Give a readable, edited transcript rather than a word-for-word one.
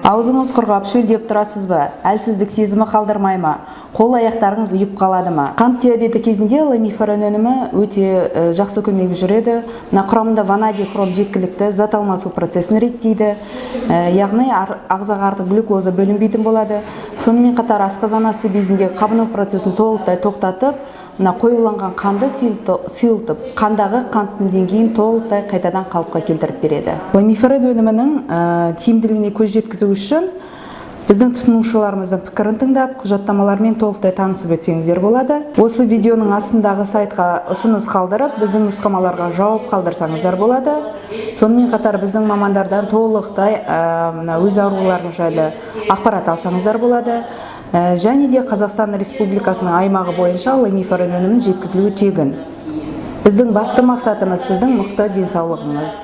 Аузыңыз құрғап, шөлдеп тұрасыз ба? Әлсіздік сезімі қалдырмай ма? Қол аяқтарыңыз ұйып қалады ма? Қант диабеті кезінде ламиферон өнімі өте жақсы көмегі жүреді. Мына құрамында ванадий, хром жеткілікті, зат алмасу процесін реттейді. Яғни ағзаға артық глюкоза бөлінбейтін болады. Сонымен қатар асқазан асты безіндегі қабыну процесін толықтай тоқтатып, мына қоюланған қанды сұйылтып, қандағы қанттың деңгейін толықтай қайтадан қалыпқа келтіріп береді. Ламиферон өнімінің тиімділігіне көз жеткізу үшін біздің тұтынушыларымыздың пікірін тыңдап, құжаттамалармен толықтай танысып өтсеңіздер болады. Осы видеоның астындағы сайтқа ұсыныс қалдырып, біздің нұсқамаларға жауап қалдырсаңыздар болады. Сонымен қатар біздің мамандардан толықтай мына өз ауруларыңыз жайлы ақпарат алсаңыздар болады. Және де Қазақстан Республикасының аймағы бойынша ламиферон өнімінің жеткізілуі тегін. Біздің басты мақсатымыз – сіздің мықты денсаулығыңыз.